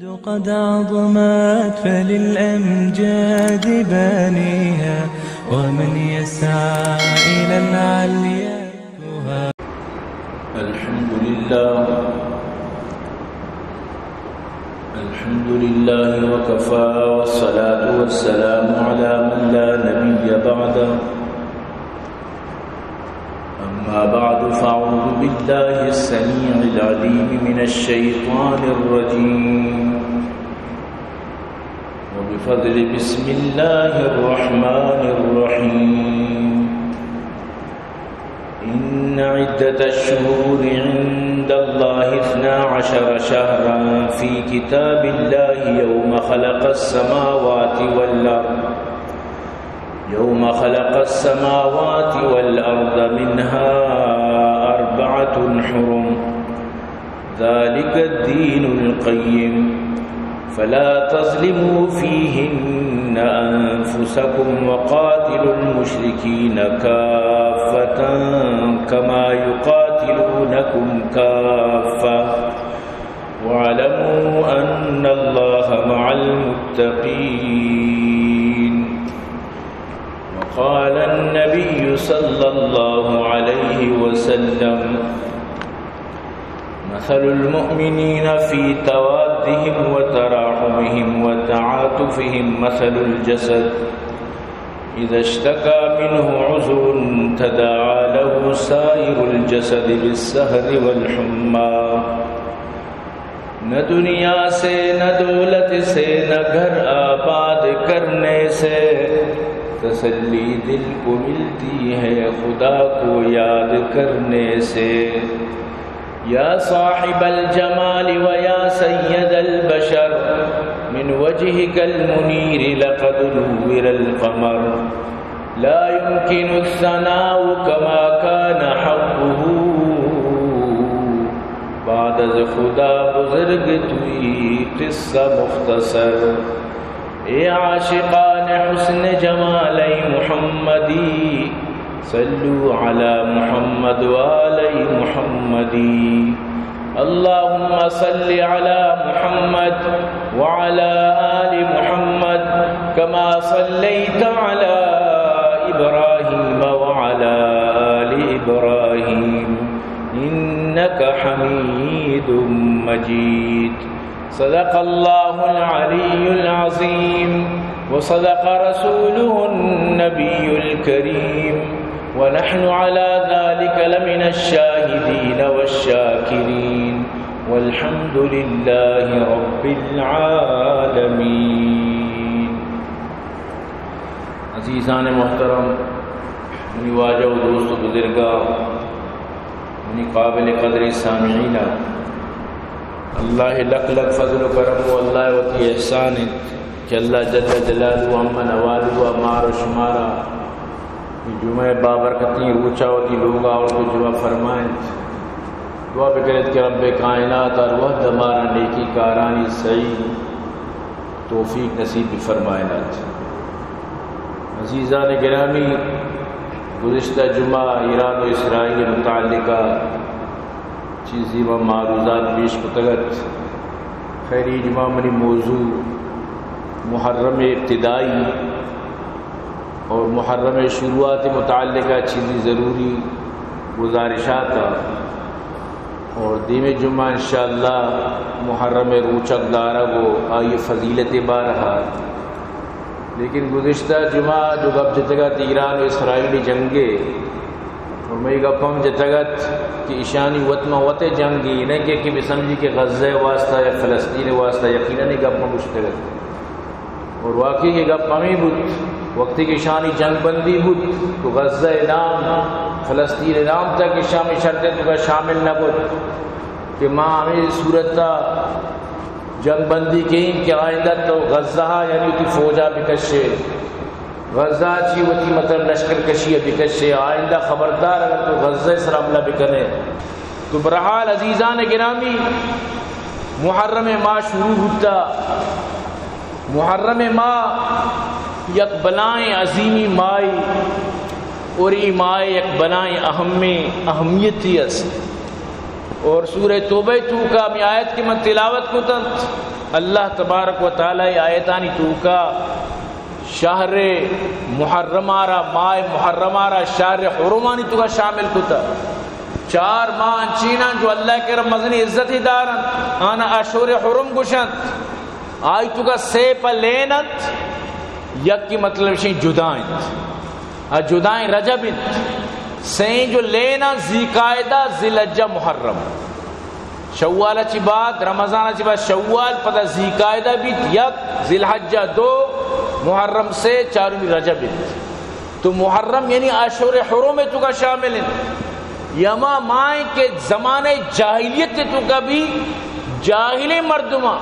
قد عظمت فللأمجاد بانيها، ومن يسعى إلى العليا الحمد لله. الحمد لله وكفى، والصلاة والسلام على من لا نبي بعده. أما بعد، فأعوذ بالله السميع العليم من الشيطان الرجيم. وبفضل بسم الله الرحمن الرحيم. إن عدة الشهور عند الله اثنا عشر شهرا في كتاب الله يوم خلق السماوات والأرض، يوم خلق السماوات والأرض منها أربعة حرم، ذلك الدين القيم، فلا تظلموا فيهن أنفسكم وقاتلوا المشركين كافة كما يقاتلونكم كافة، واعلموا أن الله مع المتقين. وقال النبي صلى الله عليه وسلم: مثل المؤمنين في توادهم وتراحمهم وتعاطفهم مثل الجسد إذا اشتكى منه عضو تداعى له سائر الجسد بالسهر والحمى. نہ دنیا سے، نہ دولت سے، نہ گھر آباد کرنے سے، تسلی دل کو ملتی ہے خدا کو یاد کرنے سے۔ یا صاحب الجمال و یا سید البشر، من وجهك المنير لقد نور القمر۔ لا يمكن الثناء كما كان حقه بعد از خدا بزرگ توئی قصہ مختصر۔ اے عاشقان حسن جمال محمدی، صلوا على محمد وآل محمدی۔ اللهم صل على محمد وعلى آل محمد كما صليت على إبراهيم وعلى آل إبراهيم إنك حميد مجيد. صدق الله العلي العظيم وصدق رسوله النبي الكريم ونحن على ذلك لمن الشاهدين والشاكرين والحمد لله رب العالمين. عزیزان محترم، منی واجہ و دوست و بزرگاں، منی قابل قدر سامعین، اللہ لک لک فضل و کرم و اللہ وتی احسان انت کہ اللہ جل جلالہ امن والو مار و شمارا جمعہ بابرکتیں روچا وتی لوگا آورت و جمعہ فرمائنت۔ دعا بکنت کہ رب کائنات ہر وہد مارا نیکی کارانی سعی توفیق نصیب بفرمائینات۔ عزیزان گرامی، گزشتہ جمعہ ایران و اسرائیل متعلقہ چیزی ما معروضات پیش کتگ ات۔ خیر، اے جمعہ منی موضوع محرم ابتدائی اور محرم شروعات متعلقہ چیزی ضروری گزارشات ات۔ اور دیمی جمعہ انشاءاللہ محرم روچگ دارگ و آئی فضیلت بارہا۔ لیکن گزشتہ جمعہ جو گپ جتگ ات ایران و اسرائیل جنگے، اور مئی گپ ہم جتگ ات کہ ایشانی وت ما وت جنگی، نہ کہ، کہ بسمجھی کہ غزہ واسطہ یا فلسطین واسطہ، یقیناً اے گپ ما گشتگ ات۔ اور واقعی اے گپ ہمے بوت، وقتی کہ ایشانی جنگ بندی بوت تو غزہ نام، فلسطین نام تک ایشاں ہمے شرط ءِ توکا شامل نہ بوت کہ ما ہمے صورت ءَ جنگ بندی کئیں کہ آئندہ تو غزہ ءَ یعنی وتی فوج ءَ بکشے، غزہ ءَ چی وتی مطلب لشکر کشی ءَ بکشے، آئندہ خبردار اگر تو غزہ ءِ سر حملہ بکنے۔ تو بہرحال عزیزان گرامی، محرم ماہ شروع بوتا۔ محرم ماہ یک بلائیں عظیمی ماہے اور اے ماہ یک بلائیں اہمیں اہمیتی است۔ اور سورہ توبہ توکا ہمے آیت کہ من تلاوت کتنت، اللہ تبارک و تعالی آیتانی توکا شہر محرم ءَ را، ماہ محرم ءَ را شہر حرمانی توکا شامل کتا۔ چار ماہ انچیناں جو اللہ کرا مزنی عزتی دارنت، آنا اشہر حرم گوشنت۔ آئی توکا سے پہ لین انت، یکی مطلب شیں جدا انت۔ آ جدائیں رجب انت۔ سئیں جو لین انت، ذی قعدہ، ذی الحجہ، محرم۔ شوال ءَ چہ بعد، رمضان ءَ چہ بعد شوال، پدا ذی قعدہ بیت یک، ذی الحجہ دو، محرم سے، چارمی رجب انت۔ تو محرم یعنی اشہر حرم ءِ توکا شامل انت۔ یہ ہما ماہ انت کہ زمانۂ جاہلیت ءِ توکا بھی جاہلیں مردماں،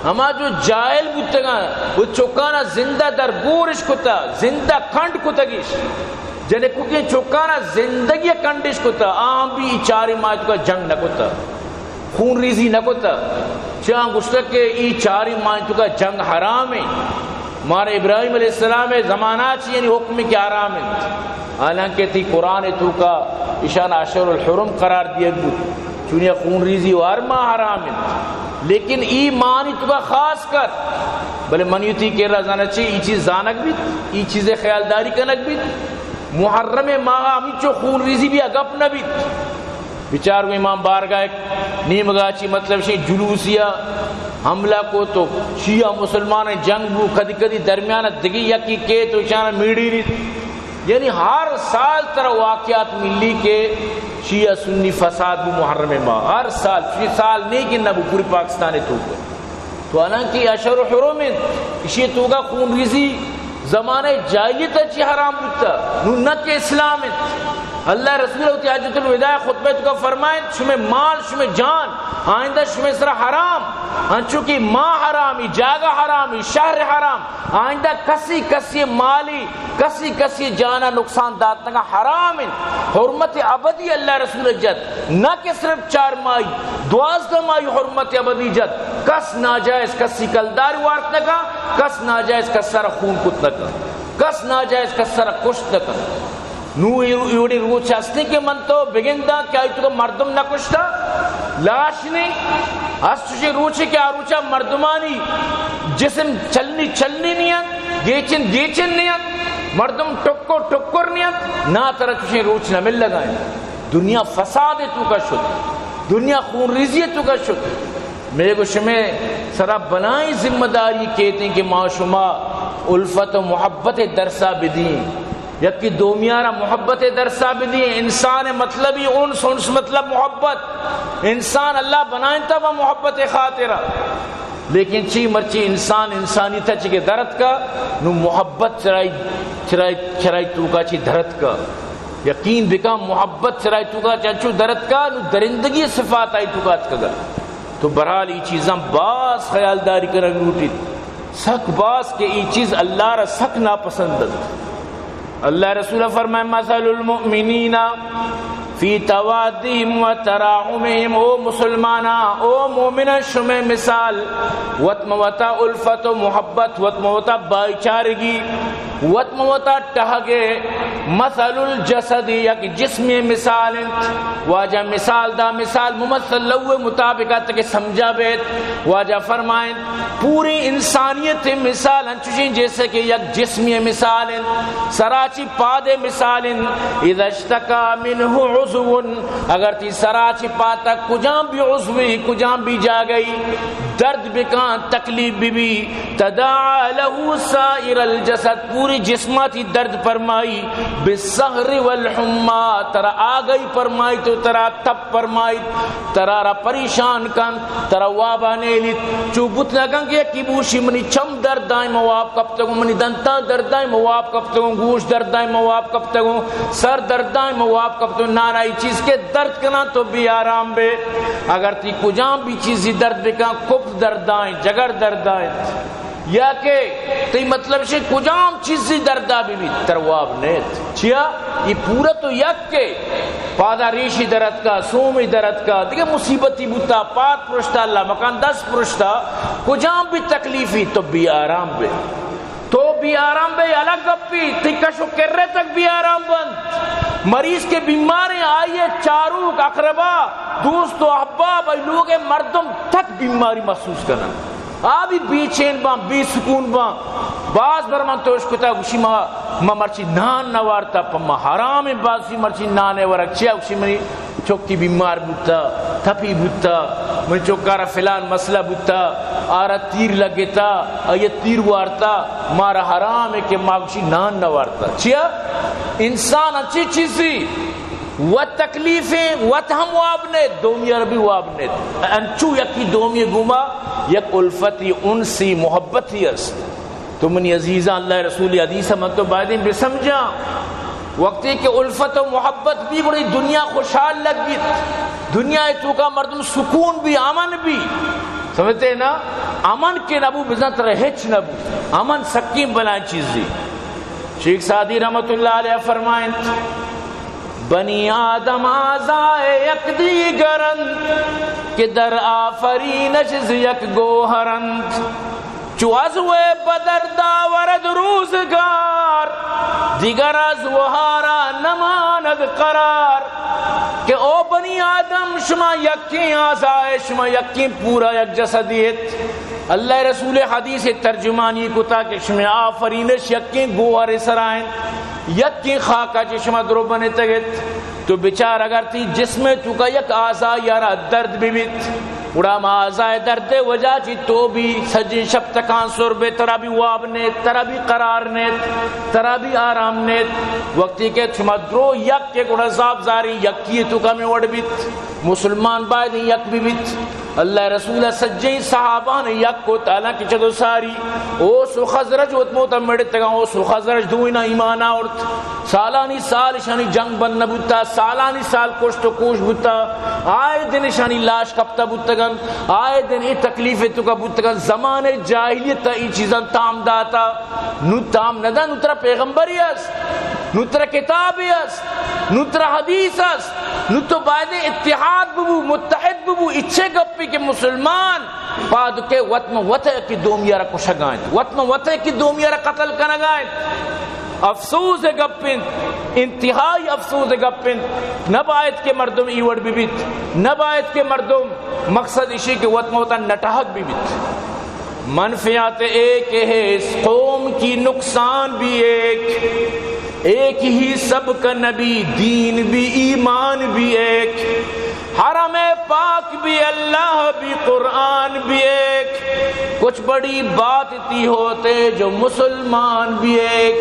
ہما جو جاہل بوتگاں، وہ چکانا زندہ در گورش کتا، زندہ کنڈ کتگیش۔ جنکوکیں چکانا زندگی کنڈش کتا، آہاں بھی ای چاریں ماہ توکا جنگ نہ کتا، خون ریزی نہ کتا۔ چیاں گوشتگ کہ ای چاریں ماہ توکا جنگ حرام ہے۔ مارا ابراہیم علیہ السلام ءِ زمانہ چی یعنی حکم کہ حرام انت۔ حالانکہ تئی قرآن توکا اشان اشہر الحرم قرار دیگ بوت۔ چونیا خون ریزی و ہر ماہ حرام انت۔ لیکن ای ماہانی توکا خاص کر، بلے منی تئی کرا زانگ چی، ای چیز زانگ بیت، ای چیز خیالداری کنگ بیت۔ محرم ماہ ہمینچو خون ریزی بھی گپ نہ بیت۔ بچار گوں امام بارگاہ نیمگا چی مطلب شیں جلوسیا حملہ کو تو شیعہ مسلمان جنگ بو، کدی کدی درمیان دگی یکی کے تو چانا میڑی ریت۔ یعنی ہر سال ترا واقعات ملی کہ شیعہ سنی فساد بو محرم ماہ، ہر سال، شی سال نہیں کہ نہ بو پوری پاکستان توکا۔ تو حالانکہ اشہر حرم انت، اشی توکا خون ریزی زمانۂ جاہلیت ءَ چی حرام بوتا، نو نہ کہ اسلام انت۔ اللہ رسول وتی حجۃ الوداع خطبہ توکا فرمائیں، شمے مال، شمے جان، آئندہ شمے سرا حرام، انچو کہ ماہ حرام، ای جاگہ حرام، ای شہر حرام، آئندہ کسی کسی مالی، کسی کسی جانا نقصان دات نہ کن، حرام انت۔ حرمت ابدی اللہ رسول جت، نہ کہ صرف چار ماہی، دوازدہ ماہی حرمت ابدی جت۔ کس ناجائز کسی کلدار وارت نہ کن، کس ناجائز کس سر خون کت نہ کن، کس ناجائز کس سر کشت نہ کن۔ نو اے رو-، اے وڑیں روچ ہستیں کہ من تو بگنداں کہ آئی توکا مردم نہ کشتا، لاش نے ہست چوشیں روچے کہ آ روچا مردمانی جسم چلنی چلنی نیت، گیچن گیچن نیت، مردم ٹکر ٹکر نیت، نا ترا چوشیں روچ نہ مل لگائیں۔ دنیا فساد توکا شد، دنیا خون ریزی توکا شد۔ مئے گو شمے سرا بلائیں ذمہ داری کیتیں کہ ما شما الفت و محبت درسا بدیں، یکی دومیارا محبت درسا بدیں۔ انسان مطلبی انس، انس مطلب محبت۔ انسان اللہ بنائنتا با محبت خاطرہ، لیکن چی مرچی انسان انسانیت چی کہ درت کا، نو محبت چرائی، چرائی، چرائی توکا چی درت کا۔ یقین بکن محبت چرائی توکا چنچو درت کا، نو درندگی صفات آئی توکا اتکگا۔ تو بہرحال ای چیزاں باز خیالداری کنگ لوٹیت، سک باز کہ ای چیز اللہ را سک ناپسند انت۔ اللہ رسول فرمائے، مثل المؤمنین فی توادہم و تراحمہم، او مسلماناں، او مومناں، شمے مثال وت مہ وتا الفت و محبت، وت مہ وتا بھائی چارگی، وت مہ وتا ٹہگے، مثل الجسد، یک جسمے مثال انت۔ واجہ مثال دا، مثال ممثل لہو مطابق ات کہ سمجھا بیت۔ واجہ فرمائنت، پوری انسانیت مثال انچوشیں جیسے کہ یک جسمے مثال انت، سرا چی پادے مثال انت۔ اذا اشتکا منہ عضو، اگر تی سرا چی پاتا کجام بھی عضوی، کجام بھی جاگہی درد بکان، تکلیف بی بی، تداعی لہ سائر الجسد، پوری جسما تی درد پرمائی، بالسہر والحمی، ترا آگہی پرمائی تو ترا تپ پرمائی، ترا را پریشان کن، ترا وابا نیلیت۔ چو بوت نہ کن کہ یکی بوشی منی چم دردائیں، ما واب کپتگوں، منی دنتاں دردائیں، ما واب کپتگوں، گوش دردائیں، ما واب کپتگوں، سر دردائیں، ما واب کپتگوں۔ نانا، ای چیز کہ درد کناں تو بے آرام بے۔ اگر تی کجام بھی چیزی درد بکن، کپ دردائیں، جگر دردائیں، یا کہ تئی مطلب شے کجام چیزی دردا بہ بیت، ترا واب نیت۔ چیا؟ ای پورا تو یک کے، پادا ریشی درتکا، سومی درتکا، دگہ مصیبتی بوتا، پاد پرشتا، اللہ مکان دست پرشتا، کجام بھی تکلیفی تو بے آرام بے۔ تو بے آرام بے الگ گپی، تئی کش و کرے تک بے آرام بنت۔ مریض کے بیماریں آئیے چاروک، اقربا، دوست و احباب، ای لوگ مردم تک بیماری محسوس کنن۔ آ بھی بے چین باں، بے سکون باں۔ باز بر من توش کتا، گوشی ما، ما مرچی نان نہ وارتا، پہ ما حرام باز، گوشی مرچی نان ورگ چیا؟ گوشی منی چکی بیمار بوتا، تپی بوتا، من چکارا فلان مسئلہ بوتا، آرا تیر لگتا، آیا تیر وارتا، مارا حرام ہے کہ ما، گوشی، نان نہ وارتا۔ چیا؟ انسان اچی چیزی، وت تکلیفیں، وت ہم واب نیت، دومی ءَ را بھی واب نیت۔ انچو یکی دومی گوما یک الفتی، انسی، محبتی است۔ تو منی عزیزاں، اللہ رسول حدیث من تو بایدیں بسمجھاں۔ وقتی کہ الفت و محبت بی، گڑی دنیا خوشحال لگیت۔ دنیا توکا مردم سکون بی، امن بی۔ سمجھتے نا؟ امن کہ نبو، بزاں ترا ہچ نبو۔ امن سکیں بلائیں چیزی۔ شیخ سعدی رحمت اللہ علیہ فرمائنت، بنی آدم اعضائے یکدیگرند، کہ در آفرینش ز یک گوهرند. چو عضو بدر داورد روزگار، دیگر عضوها را نماند قرار. کہ او بنی آدم، شما یکیں اعضائے، شما یکیں پورا یک جسدے ات۔ اللہ رسول حدیث ترجمانی کتا کہ شما آفرینش یکیں گوهر سرا انت، یکیں خاکا چہ شما درو بنتگ ات۔ تو بچار، اگر تی جسم توکا یک اعضا یارا درد ببیت، گڑا ہما اعضا درد وجہ چی تو بھی سجیں شپ تکانسر بے، ترا بھی واب نیت، ترا بھی قرار نیت، ترا بھی آرام نیت۔ وقتی کہ شما درو یک، کہ گڑا حساب زاری یکی توکا میں وڑ بیت۔ مسلمان باید یک ببیت۔ اللہ رسول سجیں صحابان یک کت، حالانکہ چدو ساری اوس و خزرج وت موتا مڑتگاں، اوس و خزرج دوئینا ایمان آورت۔ سالانی سال اشانی جنگ بند نہ بوتا، سالانی سال کشت و کوش بوتا، آئے دن اشانی لاش کپتا بوتگن، آئے دن اے تکلیف توکا بوتگن۔ زمانہ جاہلیت ای چیزاں تام داتا، نو تام ندا، نو ترا پیغمبری است، نو ترا کتابی است، نو ترا حدیث است، نو تو باید اتحاد ببو، متحد ببو۔ اچھے گپی کہ مسلمان پاد کے وت من وت کہ دومی را کشگائیں، وت من وت کہ دومی را قتل کنگائیں۔ افسوس گپ انت، انتہائی افسوس گپ انت۔ نباید کہ مردم ای وڑ ببیت، نباید کہ مردم، مقصد اشی کہ وت من وتا نٹہگ ببیت۔ منفعت ایک ہے اس قوم کی، نقصان بھی ایک، ایک ہی سب کا نبی، دین بھی ایمان بھی ایک، حرم پاک بھی اللہ بھی قرآن بھی ایک، کچھ بڑی بات تی ہوتے جو مسلمان بھی ایک۔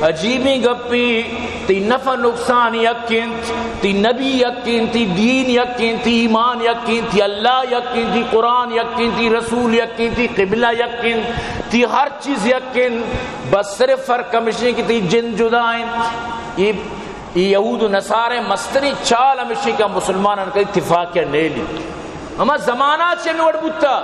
عجیبیں گپی، تی نفع نقصان یک انت، تی نبی یک انت، تی دین یک انت، تی ایمان یک انت، تی اللہ یک انت، تی قرآن یک انت، تی رسول یک انت، تی قبلہ یک انت، تی ہر چیز یک انت، بس صرف فرق ہمیشیں کہ تی جند جدا انت۔ یہ، یہ یہود و نصارہ مستریں چال ہمیشیں کہ مسلمانان کا اتفاق یا نیلی۔ ہما زمانہ چہ ہمے وڑ بوتا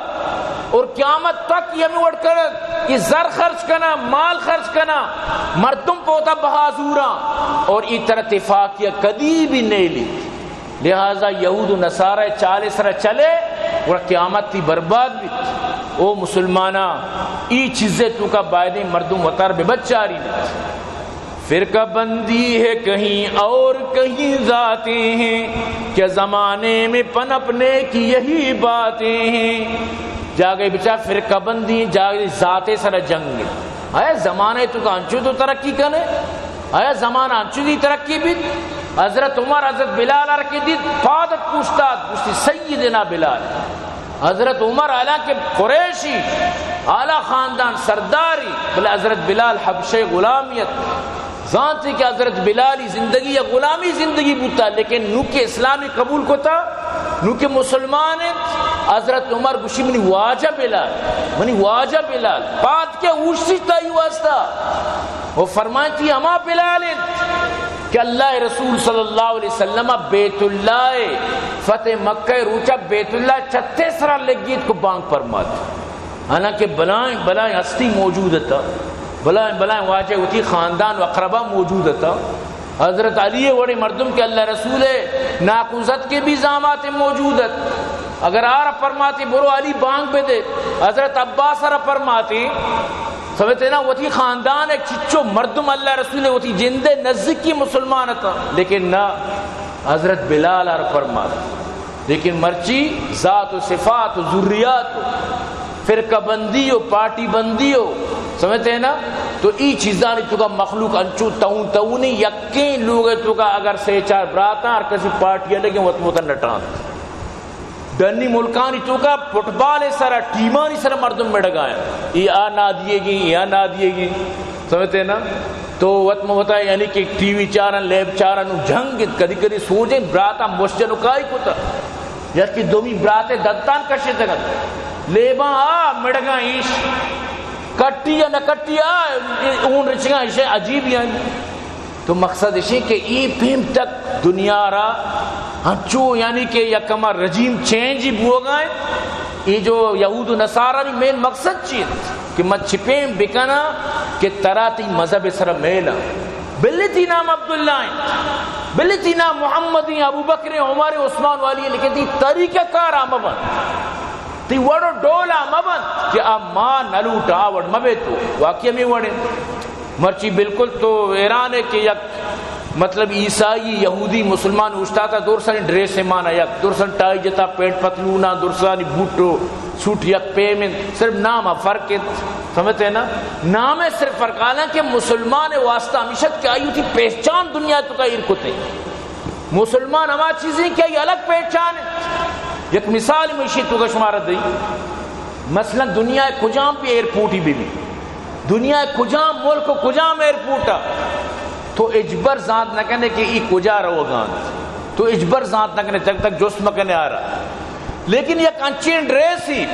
اور قیامت تک یہ ہمے وڑ کرت کہ زر خرچ کنا، مال خرچ کنا، مردم پہ وتا بہا زوراں اور ای طرح اتفاقیہ کدی بھی نیلی۔ لہذا یہود و نصارہ چالے سرا چلے، گڑا قیامت تی برباد بیت۔ او مسلمانا، ای چیزے توکا بایدیں مردم وتار بہ بچاری بیت۔ فرقہ بندی ہے کہیں اور کہیں ذاتیں ہیں، کیا زمانے میں پنپنے کی یہی باتیں ہیں۔ جاگہے بچار فرقہ بندی، جاگہے ذاتے سرا جنگ ہے۔ اے زمانے توکا انچو تو ترقی کنے؟ آیا زمانہ انچو دی ترقی بیت؟ حضرت عمر حضرت بلال ار کہ دیت، پادت پوشتات، گوشتی سیدنا بلال۔ حضرت عمر حالانکہ قریشی، اعلی خاندان سرداری، بلے حضرت بلال حبشہ غلامیت۔ زانتی کہ حضرت بلالی زندگی یا غلامی زندگی بوتا، لیکن نو کہ اسلامی قبول کتا، نو کہ مسلمان انت، حضرت عمر گوشی، منی واجہ بلال، منی واجہ بلال، پاد کہ اوشتی تئی واسطہ۔ و فرمائیتی ہما بلال انت کہ اللہ رسول صلی اللہ علیہ وسلم بیت اللہ فتح مکہ روچا بیت اللہ چتے سرا لگیت کو بانگ پرمات۔ حالانکہ بلائیں بلائیں ہستی موجود اتاں، بلائیں بلائیں واجہ وتی خاندان و اقربا موجود اتاں۔ حضرت علی وڑیں مردم کہ اللہ رسول ناکوزتکے بھی زامات موجود ات، اگر آرا پرماتی برو علی بانگ بدے، حضرت عباس را پرماتی، سمجھتے نا، وتی خاندان ایک چچو مردم اللہ رسول وتی جندے نزدیکی مسلمان اتاں، لیکن نہ، حضرت بلال را پرماتی۔ لیکن مرچی ذات و صفات و ذریات و فرقہ بندی و پارٹی بندی و، سمجھتے ہیں نا؟ تو ای چیزانی توکا مخلوق انچو تون تونی، یکیں لوگ توکا اگر سے چار براتاں، ہر کسی پارٹی لگے وت وت نٹان۔ ڈنی ملکانی توکا فٹبال سرا، ٹیمانی سرا مردم مڑگائیں، ای آ نادیے گی، ای آ نادیے گی، سمجھتے ہیں نا؟ تو وت مہ وتا یعنی کہ ٹی وی چارن، لیب چارن، جنگ انت، کدی کدی سوجیں براتاں مش جنکائی کتا، یکی دومی براتے دتان کشتگ انت، لیباں آ مڑگاں ایش، کٹی یا نہ کٹی آ، اون رچگاں ایش، عجیب یعنی۔ تو مقصد اشی کہ ای پیم تک دنیا را ہنچو یعنی کہ یک ہما رجیم چینج ہی بوگا ہے۔ ای جو یہود و نصارانی مین مقصد چی انت کہ من چپین بکناں کہ ترا تی مذہب سر میل انت۔ بلے تی نام عبداللہ انت، بلے تی نام محمد انت، ابوبکر انت، عمر انت، عثمان والی انت، لیکن تی طریقہ کار آ مبنت، تی وڑ و ڈول آ مبنت کہ آ ما نلوٹ آ وڑ مبے۔ تو واقعی ہمیں وڑ انت۔ مرچی بالکل تو حیران ہے کہ یک مطلب عیسائی، یہودی، مسلمان اوشتاتا درسانی ڈریس مانا یک، درسانی ٹائی جتا، پینٹ پتلونا، درسانی بوٹ و سوٹ یک پیم انت، صرف نام ء فرق انت، سمجھتے ہیں نا؟ نام ء صرف فرق، حالانکہ مسلمان واسطہ ہمیشت کہ آئی وتی پہچان دنیا توکا ایر کتے۔ مسلمان ہما چیزیں کہ آئی الگ پہچان انت۔ یک مثال میں اشی توکا شمارا دئی، مثلاً دنیا کجام بھی ایئرپورٹ ہی بھی، بھی دنیا ء کجام ملک و کجام ایئرپورٹ ء تو اجبر زانت نہ کنے کہ ای کجا روگا انت، تو اجبر زانت نہ کنے، تک تک جست مہ کنے آرا۔ لیکن یک انچین ڈریس ہی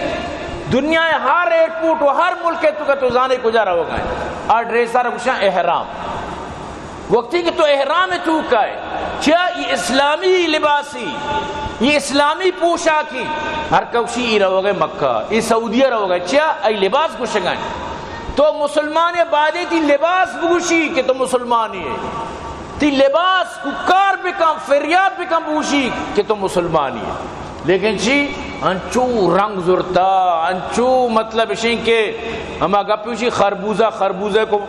دنیا ء ہر ایئرپورٹ و ہر ملک ء تو کہ تو زانے کجا روگا انت، آ ڈریس آرا گوشاں احرام۔ وقتی کہ تو احرام توکا ئے، چیا ای اسلامی لباسی، ای اسلامی پوشاکی، ہر کس گوشی ای روگا مکہ، ای سعودیہ روگا، چیا ای لباس گوشگا انت۔ تو مسلمان ئے، بایدیں تی لباس بگوشی کہ تو مسلمانی ئے۔ تی لباس کوکار بکن، فریاد بکن، بگوشی کہ تو مسلمانی ئے۔ لیکن چی؟ انچو رنگ زرتا، انچو مطلب اشیں کہ ہما گپ اشی خربوزہ، خربوزے کو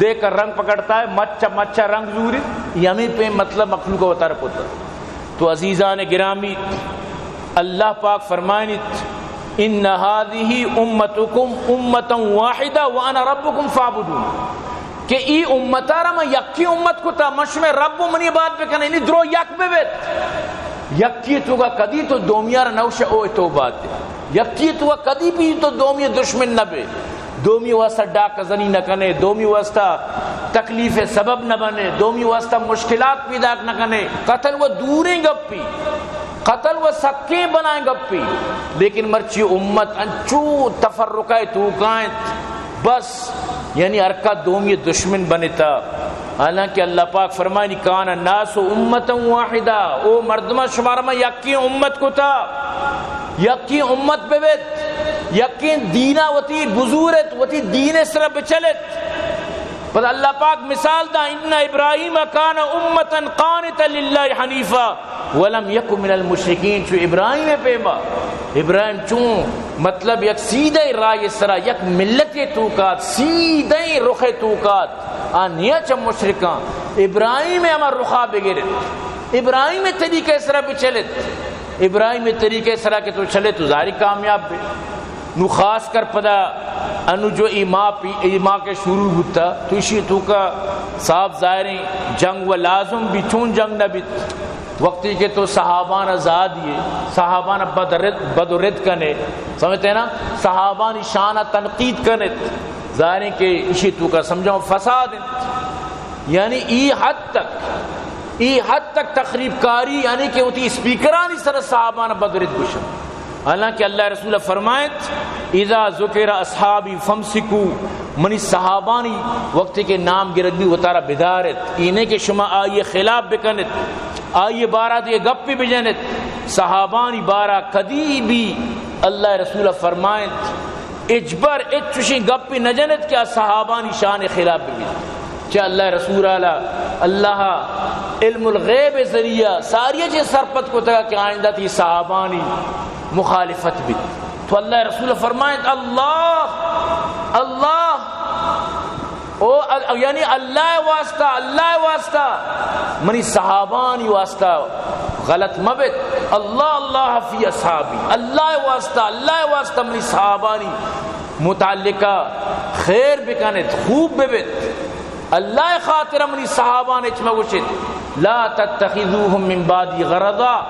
دیکھ کر رنگ پکڑتا ہے، مچ، مچ رنگ زوری، یہ ہمیں پہ مطلب مخلوق وتر کتا۔ تو عزیزان گرامی، اللہ پاک فرمائنیت، ان هذه امتکم امة واحدة وانا ربکم فاعبدون، کہ ای امتا را من یکی امت کتا، من شمئے رب و منی عبادت بکن، یعنی درو یک ببیت۔ یکی توکا کدی تو دومیا را نوش او تو بات۔ یکی توکا کدی بھی تو دومی دشمن نہ بے۔ دومی واسطہ ڈاکہ زنی نہ کنے، دومی واسطہ تکلیف سبب نہ بنے، دومی واسطہ مشکلات پیدا نہ کنے۔ قتل و دوریں گپی، قتل و سکیں بنائیں گپی، لیکن مرچی امت انچو تفرقہ توکا انت، بس یعنی ہر کا دومی دشمن بنتا۔ حالانکہ اللہ پاک فرمائنی، کان الناس امة واحدة، او مردمان، شمارا من یکی امت کتا، یکی امت ببیت، یکی دینا وتی بزورت، وتی دین سر بچلت۔ پدا اللہ پاک مثال دا، ان ابراہیم کان امة قانتا للہ حنیفا ولم یک من المشرکین۔ چو ابراہیم پیما، ابراہیم چون مطلب یک سیدھے راہ سرا، یک ملت توکات، سیدھے رخ توکات، آ نیا چہ مشرکاں۔ ابراہیم ہما رخا بگرت، ابراہیم طریقے سرا بچلت، ابراہیم طریقے سرا کہ تو چلے تو ظاہری کامیاب بے۔ نو خاص کر پدا انو جو ای ماہ پی، ای ماہ کے شروع بوتا، تو اشی توکا صاحب ظاہریں جنگ و لازم بھی، چون جنگ نہ بیت۔ وقتی کہ تو صحابان زاد یہ، صحابان بد رد، بد و رد کنے، سمجھتے ہیں نا؟ صحابانی شان تنقید کنے، ظاہریں کہ اشی توکا سمجھاؤ فساد انت۔ یعنی ای حد تک، ای حد تک تخریب کاری، یعنی کہ وتی اسپیکرانی سر صحابان بد رد گوشن۔ حالانکہ اللہ رسول فرمائت، اذا ذکر اصحابی فامسکوا، منی صحابانی وقتی کہ نام گرگ بھی وتارا بدارت، اینے کہ شما آئی خلاف بکنت، آئی بارا دیگہ گپی بجنت۔ صحابانی بارا کدی بھی اللہ رسول فرمائت، اجبر اچ چوشیں گپی نہ جنت کہ آ صحابانی شان خلاف ببیت۔ چہ اللہ رسول اللہ، اللہ علم الغیب ذریعہ ساری چیز سرپد کتگا کہ آئندہ تی صحابانی مخالفت بیت۔ تو اللہ رسول فرمائت، اللہ، اللہ، او ال-، یعنی اللہ واسطہ، اللہ واسطہ، منی صحابانی واسطہ غلط مبت۔ اللہ اللہ فی اصحابی، اللہ واسطہ، اللہ واسطہ منی صحابانی متعلقہ خیر بکنت، خوب ببت۔ اللہ خاطر منی صحابان اچ مگوشت، لا تتخذوهم من بعدی غرضا،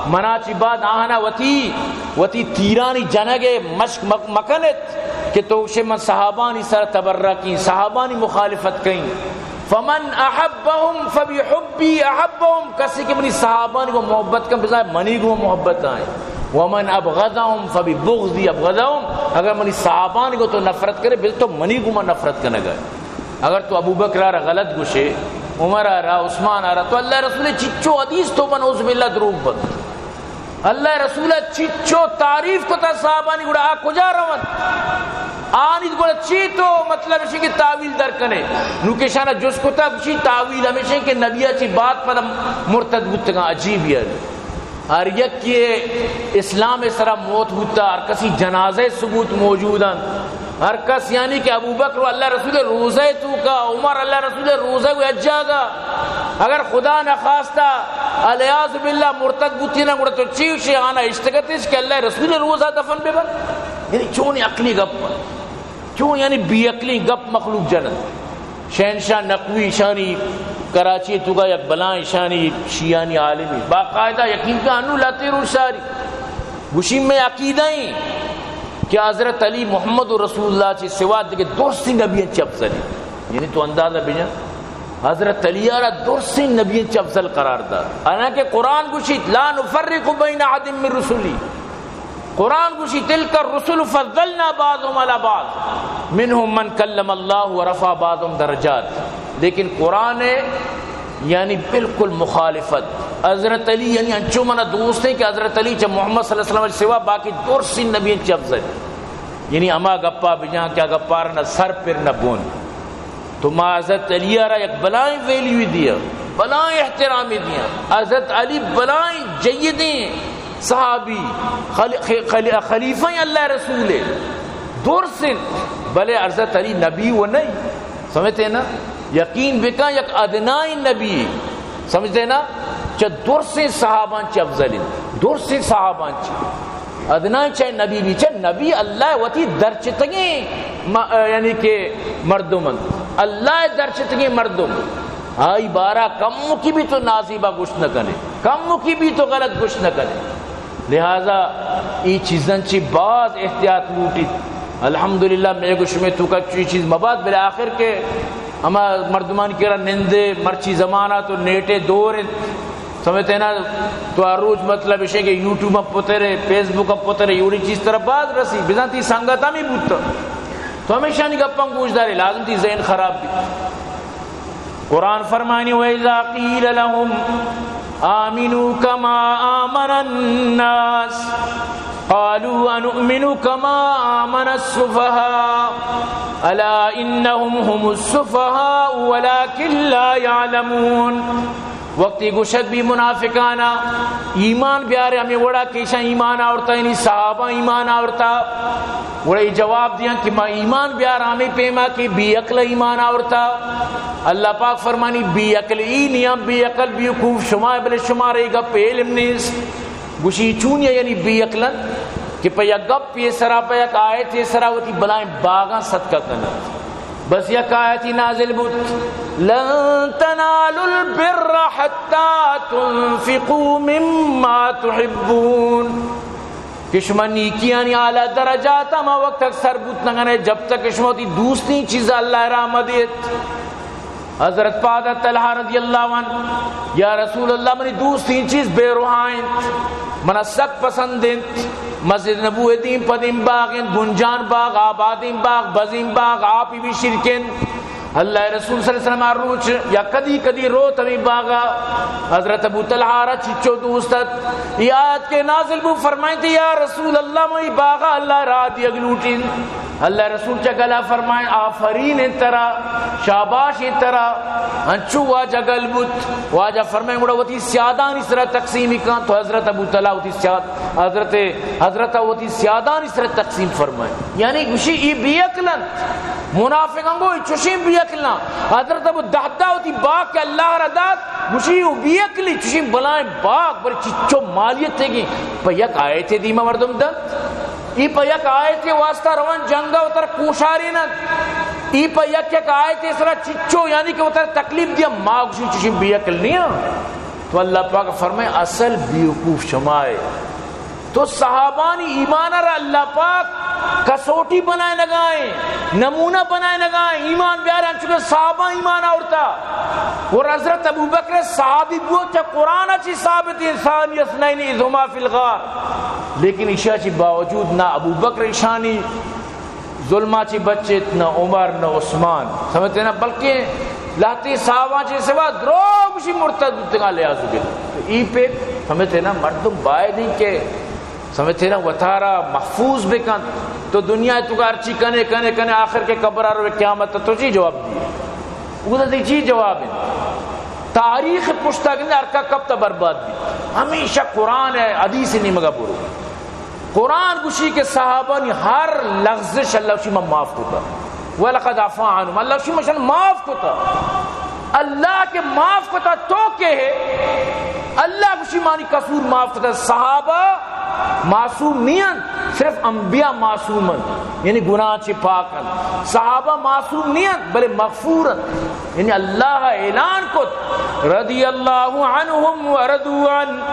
منا چی بعد آہنا وتی، وتی تیرانی جنگ مشق مک-، مکنت کہ تو گوشے من صحابانی سر تبرہ کیں، صحابانی مخالفت کیں۔ فمن احبهم فبحبی احبهم، کسی کہ منی صحابانی گو محبت کن، بزاں منی گو محبت آئیں۔ ومن ابغضهم فببغضی ابغضهم، اگر منی صحابانی گو تو نفرت کرے، بزاں تو منی گو من نفرت کنگا۔ اگر تو ابوبکر آرا غلط گوشے، عمر آرا، عثمان آرا، تو اللہ رسول چچو حدیث تو بن، اعوذ باللہ، دروغ بن۔ اللہ رسول چچو تعریف کتا صحابانی، گڑا آ کجا رون؟ آنی گڑا چی تو مطلب اشی کہ تاویل در کنے؟ نو کہ شانا جس کتا، گوشی تاویل ہمیشہ کہ نبی چی بات پدا مرتد بوتگاں، عجیب یار۔ ہر یکی اسلام سرا موت بوتا، ہر کسی جنازہ ثبوت موجود انت۔ ہر کس یعنی کہ ابوبکر و اللہ رسول روزہ توکا، عمر اللہ رسول روزہ و حجاگا، اگر خدا نخواستہ العیاذ باللہ مرتد بوتی نا، گڑا تو چی گوشے آنا اشتگتش کہ اللہ رسول روزہ دفن ببن؟ یعنی چون عقلی گپ؟ چون یعنی بے عقلی گپ مخلوق جنن؟ شہنشاہ نقوی ایشانی کراچی توکا یک بلائیں ایشانی شیعانی عالمی، باقاعدہ یقین کا انو لاتے روش ساری گوشی میں عقیدہ ایں کہ حضرت علی محمد رسول اللہ چی سوا دگہ درستی نبی چی افضل ایں۔ یعنی تو اندازہ بجن، حضرت علی را درستی نبی چی افضل قرار دات، حالانکہ قرآن گوشی لا نفرق بین احد من رسلی۔ قرآن گوشی، تلک الرسل فضلنا بعضهم علی بعض منهم من کلم اللہ ورفع بعضهم درجات۔ لیکن قرآن یعنی بالکل مخالفت۔ حضرت علی یعنی انچو منا دوست ایں کہ حضرت علی چہ محمد صلی اللہ علیہ وسلم سوا باقی درستی نبی چی افضل۔ یعنی ہما گپا بجان کہ آ گپار نہ سر پر نہ بن۔ تو ما حضرت علی را یک بلائیں ویلیو دیا، بلائیں احترام دیا۔ حضرت علی بلائیں جیدیں صحابی، خل-، خ-، خل-، خلیفہ اللہ رسول، درست انت، بلے حضرت علی نبی و نہیں۔ سمجھتے نا؟ یقین بکن یک ادنائیں نبی، سمجھتے نا؟ چہ درسیں صحابان چہ افضل انت، درسیں صحابان چہ۔ ادنا چہ نبی بی، چہ نبی اللہ وتی درچتگیں م-، یعنی کہ مردم انت، اللہ درچتگیں مردم، آئی بارا کمکی بھی تو نازیبا گوشت نہ کنے، کمکی بھی تو غلط گوشت نہ کنے۔ لہذا ای چیزاں چی باز احتیاط لوٹیت۔ الحمدللہ میں گو شمے توکا چوی چیز مبات، بلے آخر کہ ہما مردمانی کرا نندے، مرچی زمانہ تو نیٹے دور انت، سمجھتے نا؟ تو ہر روچ مطلب اشے کہ یوٹیوب ء پترے، فیس بک ء پترے، یوڑی چیز ترا باز رسی، بزاں تی سنگت ہمیں بوتا۔ تو ہمیشانی گپاں گوش دارے، لازم تی ذہن خراب بی۔ قرآن فرمانی، وَإِذَا قِيلَ لَهُمْ آمِنُوا كَمَا آمَنَ النَّاسُ قَالُوا أَنُؤْمِنُ كَمَا آمَنَ السُّفَهَاءُ أَلَا إِنَّهُمْ هُمُ السُّفَهَاءُ وَلَٰكِن لَّا يَعْلَمُونَ۔ وقتی گوشت بی منافقانا، ایمان بیارے، ہمیں وڑا کہ ایشاں ایمان آورتا، یعنی صحابہ ایمان آورتا، گڑا اے جواب دیاں کہ ما ایمان بیار ہمیں پیما کہ بے عقل ایمان آورتا۔ اللہ پاک فرمانی، بے عقل ای نیاں، بے عقل بیوقوف شما، بلے شمارے گپ علم نیست۔ گوشی چونیا یعنی بے عقلن کہ پہ یک گپ یہ سرا، پہ یک آیت یہ سرا وتی بلائیں باغاں صدقہ کنن۔ بس یک آیتی نازل بوت، لن تنالوا البر حتى تنفقوا مما تحبون، کہ شما نیکیانی اعلی درجات ہما وقت تک سر بوت نہ کنے جب تک شما وتی دوستیں چیز اللہ را مہ دیت۔ حضرت پاد طلحہ رضی اللہ عنہ، یا رسول اللہ، منی دوستیں چیز بے روحا انت، منا سک پسند انت۔ مسجد نبوی دیم پدیم باغ انت، بنجان باغ، آبادیں باغ، بزیں باغ، آپی بھی شرکن۔ اللہ رسول صلی اللہ علیہ وسلم ہر روچ یا کدی کدی روت ہمیں باغا۔ حضرت ابو طلحہ را چچو دوست ات۔ یہ آیت کہ نازل بو، فرمائیں تے، یا رسول اللہ، مئی باغا اللہ را دیگ لوٹین۔ اللہ رسول چہ گلا فرمائیں، آفرین انت ترا، شاباش انت ترا۔ انچو واجہ گل بوت، واجہ فرمائیں، گڑا وتی سیادانی سرا تقسیم کن۔ تو حضرت ابو طلحہ وتی سیاد، حضرت، حضرت وتی سیادانی سرا تقسیم فرمائیں۔ یعنی گوشی ای بے عقل انت۔ منافقاں گو چوشیں بے عقلاں۔ حضرت ابو دہدہ وتی باغ کہ اللہ را دات، گوشی او بے عقلی چوشیں بلائیں باغ، بلے چچو مالیت گی۔ پہ یک آیتے دیما مردم دنت، ای پہ یک آیتے واسطہ روان جنگا وتر کوشارینت، ای پہ یک یک آیتے سرا چچو، یعنی کہ وتر تکلیف دیا، ما گوشی چوشیں بے عقل نیاں۔ تو اللہ پاک فرمائے، اصل بیوقوف شمائے۔ تو صحابانی ایمان را اللہ پاک کسوٹی بنائے نگائیں، نمونہ بنائے نگائیں، ایمان بیار انچو کہ صحابہ ایمان آورتا۔ اور حضرت ابوبکر صحابی بو چا قرآن چی ثابت، ثانی اثنین اذ ہما فی الغار۔ لیکن ایشا چی باوجود نہ ابوبکر ایشانی ظلما چی بچت، نہ عمر، نہ عثمان، سمجھتے نا، بلکہ لہتے صحابہ چی سوا دروگ شی مرتد بوتگا، لیاذ باللہ۔ تو ای پہ سمجھتے نا، مردم باید ہیں کہ سمجھتے نا، وتارا محفوظ بکن۔ تو دنیا تو کا ہرچی کنے، کنے، کنے، آخر کے قبر آ رو قیامت تو چی جواب دی؟ وہ تو چی جواب ہے؟ تاریخ پشتا گندے ہر کا کب تا برباد دی۔ ہمیشہ قرآن ہے، حدیث نیمگا برو۔ قرآن گوشی کہ صحابانی ہر لغزش اللہ گوشی من معاف کتا۔ ولقد عفا عنهم، اللہ گوشی من شان معاف کتا۔ اللہ کہ معاف کتا تو کے ہے؟ اللہ گوشی مانی قصور معاف کتا۔ صحابہ معصوم نہیں انت، صرف انبیاء معصوم انت، یعنی گناہ چی پاک انت۔ صحابہ معصوم نہیں انت، بلے مغفور انت۔ یعنی اللہ اعلان کت، رضی اللہ عنہم و رضوا عنہ۔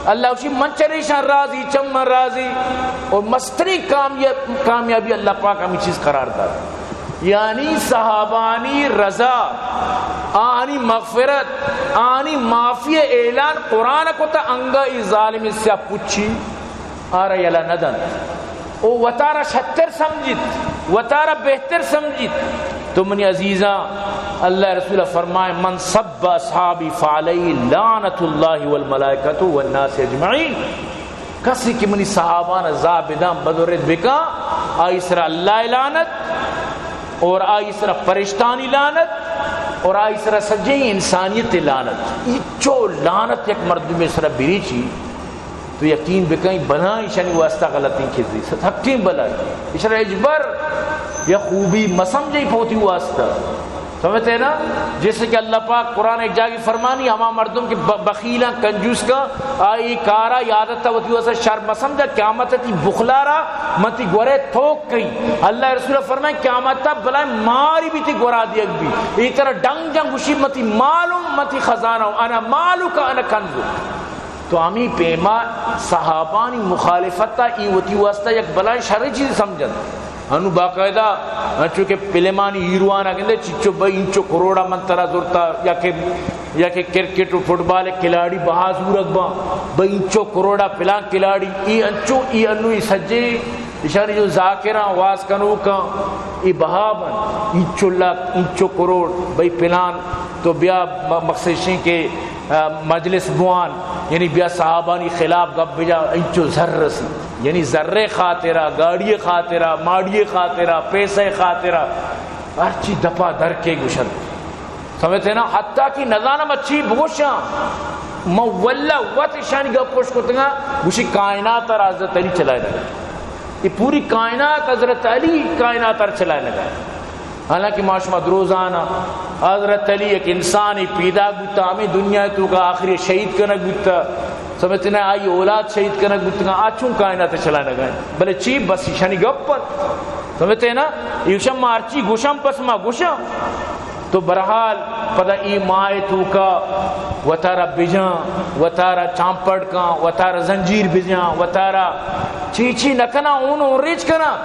اللہ گوشی من چریشان راضی، چم من راضی۔ اور مسترین کامیاب-، کامیابی اللہ پاک ہمیں چیز قرار دات۔ یعنی صحابانی رضا، آنی مغفرت، آنی معافی اعلان قرآن کتا، انگا ای ظالم سیاہ پچی آرا یلہ نہ دنت۔ او وتارا شتر سمجھیت، وتارا بہتر سمجھیت۔ تو منی عزیزاں، اللہ رسول فرمائے، من سب اصحابی فعلیہ لعنت اللہ والملائکۃ والناس اجمعین۔ کسی کہ منی صحابان زا بدان بدرد بکا، آئی سرا اللہ لعنت اور آئی سرا فرشتانی لعنت اور آئی سرا سجیں انسانیت لعنت۔ ایچو لعنت یک مردم سرا بریچی، تو یقین بکن، بلاہیں ایشانی واسطہ غلطیں چیزے، ست حقیں بلاہیں۔ ایشرا ہچبر یا خوبی مسمجھے پہ وتی واسطہ۔ سمجھتے نا؟ جیسے کہ اللہ پاک قرآن ایک جاگے فرمانی، ہما مردم کہ ب-، بخیلاں، کنجوس کا، آئی کارا عادت وتی واسطہ شر مسمجھا، قیامت تی بخلارا متی گورے توک کئی۔ اللہ رسول فرمائے، قیامت تا بلائیں ماری بھی تی گورا دیگ بھی۔ ای طرح ڈنگ جنگ گوشی متی مالم، متی خزانہ، انا مالک، انا کنزک۔ تو ہمے پیما صحابانی مخالفت ء ای وتی واسطہ یک بلائیں شریں چیز سمجھنت۔ انو باقاعدہ انچو کہ فلمانی ہیروان ء گندے، چچو بھئی انچو کروڑا من ترا زرتا، یا کہ، یا کہ کرکٹ و فٹبال کھلاڑی بہا زورگ باں، بھئی انچو کروڑا فلان کھلاڑی، ای انچو، ای انو ای سجے ایشانی جو ذاکراں، واز کنوکاں، ای بہا بن، انچو لک، انچو کروڑ، بھئی فلان، تو بیا م-، مقصد شیں کہ آ، مجلس بوان، یعنی بیا صحابانی خلاف گپ بجا، انچو زر رسی، یعنی زر خاطرا، گاڑی خاطرا، ماڑی خاطرا، پیسے خاطرا، ہرچی دپا در کے گوشن۔ سمجھتے نا؟ حتیٰ کہ نزانم چی بگوشاں، من واللہ وت اشانی گپ پش کتگاں، گوشی کائنات را حضرت علی چلائے لگا۔ یہ پوری کائنات حضرت علی کائنات را چلائے لگا۔ حالانکہ ما شما دروزانا، حضرت علی یک انسانی پیدا بوتا، ہمیں دنیا تو کا آخری شہید کنگ بوتا، سمجھتے نا؟ آئی اولاد شہید کنگ بوتا، آ چون کائنات چلائے لگا۔ بلے چی؟ بس ایشانی گپ پر۔ سمجھتے نا؟ ایشان ما ہرچی گوشاں، بس ما گوشاں۔ تو برحال پدا ای ماہ توکا وتارا بجاں، وتارا چامپڑ کاں، وتارا زنجیر بجاں، وتارا چی چی نہ کناں، اون اون ریچ کناں۔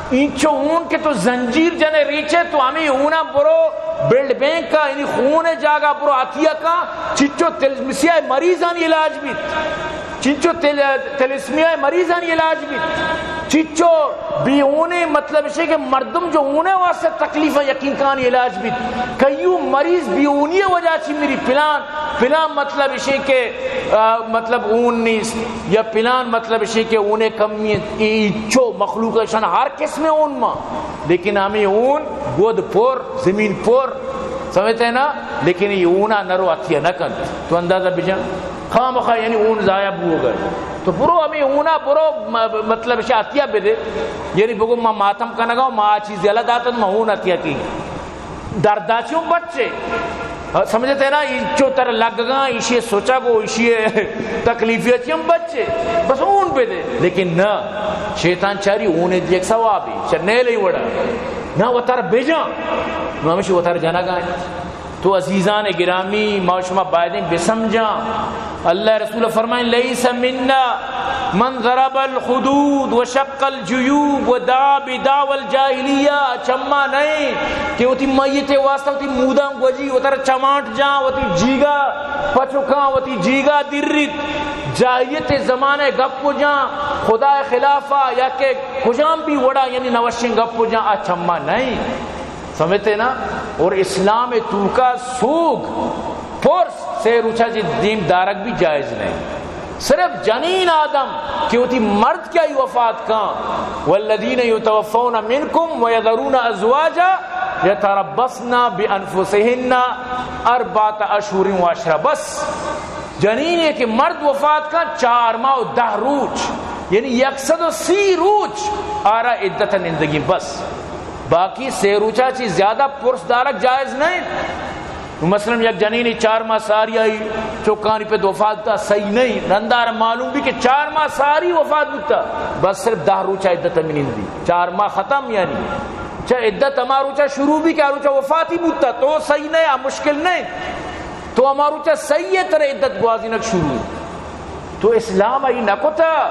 اینچو اون کہ تو زنجیر جنے ریچے، تو ہمیں اونا برو بلڈ بینک کا، یعنی خون جاگا برو عطیہ کا، چچو تلسمیہ مریضانی علاج بیت۔ چنچو تل-، تلسمیہ مریضانی علاج بیت۔ چنچو بے ہونے، مطلب اشے کہ مردم جو ہونے واسطے تکلیف یقین کانی علاج بیت۔ کئیو مریض بے ہونی وجہ چی میری پلان، پلان مطلب اشے کہ، آ، مطلب اون نیست، یا پلان مطلب اشے کہ ہونے کمی انت۔ ای چو مخلوق اشان ہر قسم اون ما، لیکن ہمیں اون گود پر، زمین پر، سمجھتے ہیں نا؟ لیکن یہ اونا نرو عطیہ نہ کنت۔ تو اندازہ بجن، خامخا یعنی اون ضائع بو گئے۔ تو برو ہمے ہونا برو، م-، مطلب شاتیا بدے، یعنی بگو ما ماتم کنگا، ما آ چیز یلا داتن، ما ہون اتیا کی۔ دردا چیوں بچے، سمجھتے نا؟ انچو تر لگگا، ایشی سوچا گو، ایشی تکلیفی چیوں بچے، بس ہون بدے۔ لیکن نہ، شیطان چاری ہونے دی ایک ثوابی، چا نیلے وڑا۔ نہ وتر بجا، نو ہمیشہ وتر جنگا۔ تو عزیزان گرامی، ما شما بایدیں بسمجھاں۔ اللہ رسول فرمائیں، "لیس منا من ضرب الخدود و شق الجیوب و دعا بدعوى الجاہلیہ"، چما نہیں کہ وتی میت واسطہ وتی موداں گوجی، وتر چمانٹ جاں، وتی جیگا پچکاں، وتی جیگا دریت، جاہلیت زمانے گپ جاں، خدا خلافا یا کہ کجام بھی وڑا، یعنی نوشیں گپ جاں، آ چما نہیں۔ سمجھتے نا؟ اور اسلام توکا سوگ، پرس، سے روچا چی دیم دارگ بھی جائز نہیں۔ صرف جنین آدم کہ وتی مرد کیا ہی وفات کاں، والذین یتوفون منکم ویذرون ازواجا یتربصن بانفسهن اربعة اشهر و عشرا، بس جنینے کہ مرد وفات کاں چار ماہ و دہ روچ، یعنی یک سد و سی روچ آرا عدت نندگی بس۔ باقی سے روچا چی زیادہ پرس دارگ جائز نہیں۔ مثلاً یک جنینی چار ماہ ساری آئی چکانی پہ وفات تا صحیح نہیں۔ رندار معلوم بھی کہ چار ماہ ساری وفات بوتا، بس صرف دہ روچا عدت ہمیں نندی۔ چار ماہ ختم یعنی۔ چا عدت ہما روچا شروع بھی کہ آ روچا وفاتی بوتا تو صحیح نہیں، آ مشکل نہیں۔ تو ہما روچا صحیح ہے ترا عدت گوازینگ شروع۔ تو اسلام ای نہ کتا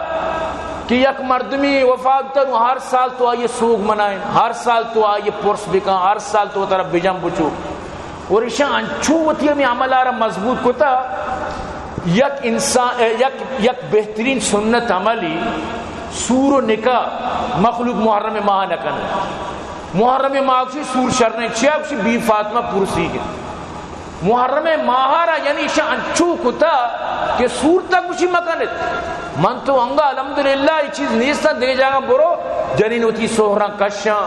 کہ یک مردمی وفات بوتا نو ہر سال تو آئی سوگ منائیں، ہر سال تو آئی پرس بکن، ہر سال تو ترا بجن بچو۔ اور ایشاں انچو وتی ہمیں عمل آرا مضبوط کتا، یک انسان، یک، یک بہترین سنت عملی سور و نکاح مخلوق محرم ماہ نہ کنے۔ محرم ماہ گوشی سور شر نہیں، چیا گوشی بی فاطمہ پرسی گے۔ محرم ماہ را یعنی ایشاں انچو کتا کہ سور تک گوشی مکنت۔ من تو انگا الحمدللہ یہ چیز نیستاں، دگہ جاگہ برو، جنین وتی سہراں کشاں،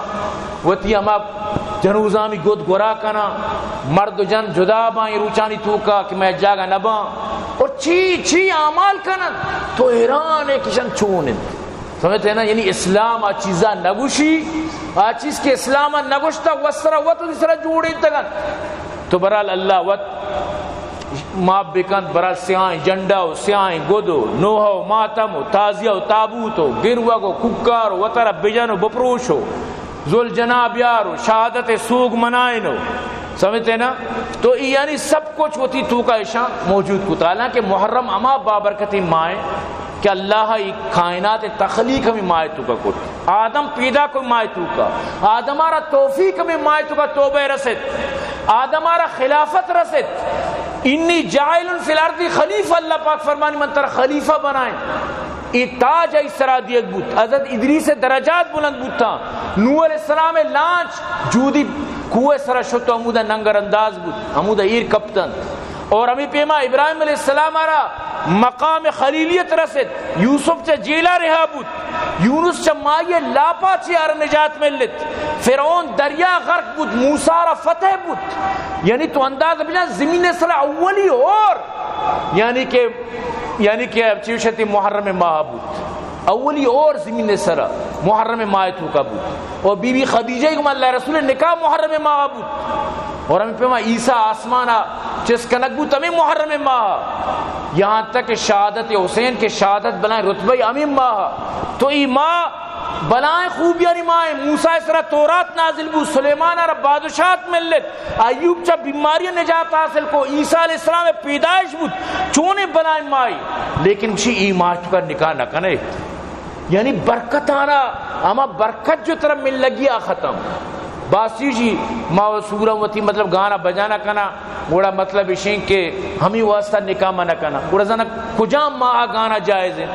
وتی ہما جنوزامی گد گورا کناں، مرد و جن جدا باں یہ روچانی توکا کہ میں جاگہ نباں، اور چی چی اعمال کنن، تو حیران ہے کہ ایشاں چون انت۔ سمجھتے ہیں نا؟ یعنی اسلام آ چیزا نگوشی، آ چیز کہ اسلام نگوشتا، وسرا وت سرا جوڑینتگن۔ تو برحال اللہ وت معاف بکنت، برحال سیاہیں جنڈا و سیاہیں گد و نوحہ و ماتم و تعزیہ و تابوت و گروگ و کوکار و وترا بجن و بپروش و ذوالجناح بیار و شہادت سوگ منائن و، سمجھتے نا؟ تو ای یعنی سب کچھ وتی توکا ایشاں موجود کتا۔ حالانکہ محرم ہما بابرکتیں ماہ کہ اللہ ای کائنات تخلیق ہمیں ماہ توکا کت۔ آدم پیدا کو ماہ توکا۔ آدم آرا توفیق ہمیں ماہ توکا توبہ رست۔ آدم آرا خلافت رست۔ انی جاعل فی الارض خلیفہ، اللہ پاک فرمانی من ترا خلیفہ بنائیں۔ ای تاج ای سرا دیگ بوت۔ حضرت ادریس درجات بلند بوتاں۔ نوح علیہ السلام لانچ جودی کوہ سرا شت و ہمودا ننگر انداز بوت، ہمودا ایر کپتنت۔ اور ہمیں پیما ابراہیم علیہ السلام آرا مقام خلیلیت رست، یوسف چہ جیلا رہا بوت، یونس چہ مائی لاپا چہ آرا نجات ملت، فرعون دریا غرق بوت، موسیٰ را فتح بوت۔ یعنی تو انداز بجان زمین سرا اولی اور یعنی کہ، یعنی کہ چیوشتی محرم ماہ بوت۔ اولی اور زمین سرا محرم ماہ توکا بوت۔ اور بی بی خدیجہ کو اللہ رسول نکاح محرم ماہ بوت۔ اور ہمیں پیما عیسیٰ آسمانا چست کنگ بوت ہمیں محرم ماہ۔ یہاں تک کہ شہادت حسین کے شہادت بلائیں رتبہ ہمیں ماہ۔ تو ای ماہ بلائیں خوبیانی ماہ۔ موسیٰ سرا تورات نازل بوت، سلیمان را بادشاہت ملت۔ ایوب چہ بیماری نجات حاصل کو، عیسیٰ علیہ السلام پیدائش بوت، چونیں بلائیں ماہی، لیکن گوشی ای ماہ توکا نکاح نہ کنے۔ یعنی برکت آنا، ہما برکت جو ترا مل لگی آ ختم۔ باسی جی ما و سورا وتی مطلب گانا بجانا کنا، گڑا مطلب اشیں کہ ہمیں واسطہ نکاح منع کنا۔ گڑا زنا کجام ماہ گانا جائز ہے؟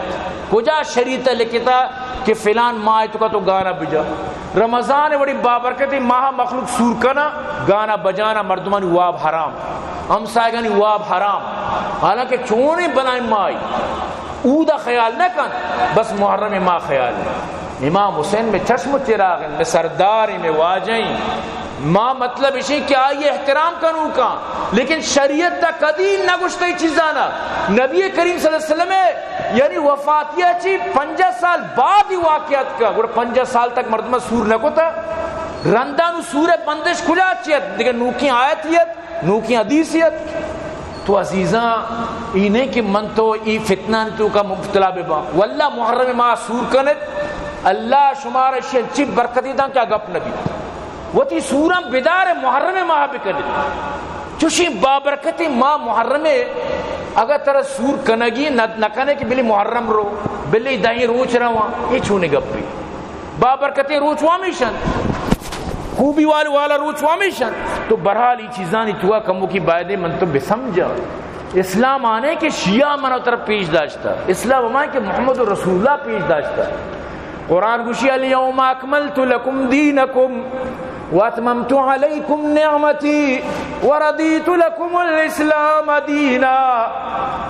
کجا شریعت لکھتا کہ فلان ماہ توکا تو گانا بجا؟ رمضان وڑی بابرکتیں ماہ مخلوق سور کنا، گانا بجانا مردمانی واب حرام، ہمسایگانی واب حرام۔ حالانکہ چونیں بلائیں ماہی اودا خیال نہ کن، بس محرم ماہ خیال ہے۔ امام حسین میں چشم و چراغ ہیں، میں سردار ہیں، میں واجہ ہیں۔ ما مطلب اشیں کہ آئی احترام کنوکاں، لیکن شریعت تا کدی نہ گوشتہ ای چیزانا۔ نبی کریم صلی اللہ علیہ وسلم یعنی وفاتیا چی پنجاہ سال بعد ای واقعات کا، گڑا پنجاہ سال تک مردمہ سور نہ کتا۔ رندانو سور بندش کجا چیت؟ دیگہ نوکیں آیت یت، نوکیں حدیث یت۔ تو عزیزاں، ای نہیں کہ من تو ای فتنہ تو کا مبتلا بباں۔ واللہ محرم ما سور کنت، اللہ شمارا شی چی برکتی داں کیا گپ نبی۔ وتی سوراں بدار محرم ماہ بکنت۔ چوشیں بابرکتیں ماہ محرم، اگر ترا سور کنگی نہ، نہ کنے کہ بلی محرم رو، بلی دہیں روچ رواں، یہ چونی گپی؟ بابرکتیں روچ وامیشن، خوبی والے والا روچ وامیشن۔ تو برحال ای چیزانی تو کمو کی بایدے من تو بسمجھا۔ اسلام آنے کہ شیعہ منو طرف پیش داشتا، اسلام ہمائے کہ محمد رسول اللہ پیش داشتا۔ قرآن گوشی، الیوم اکملت لکم دینکم واتممت علیکم نعمتی ورضیت لکم الاسلام دینا،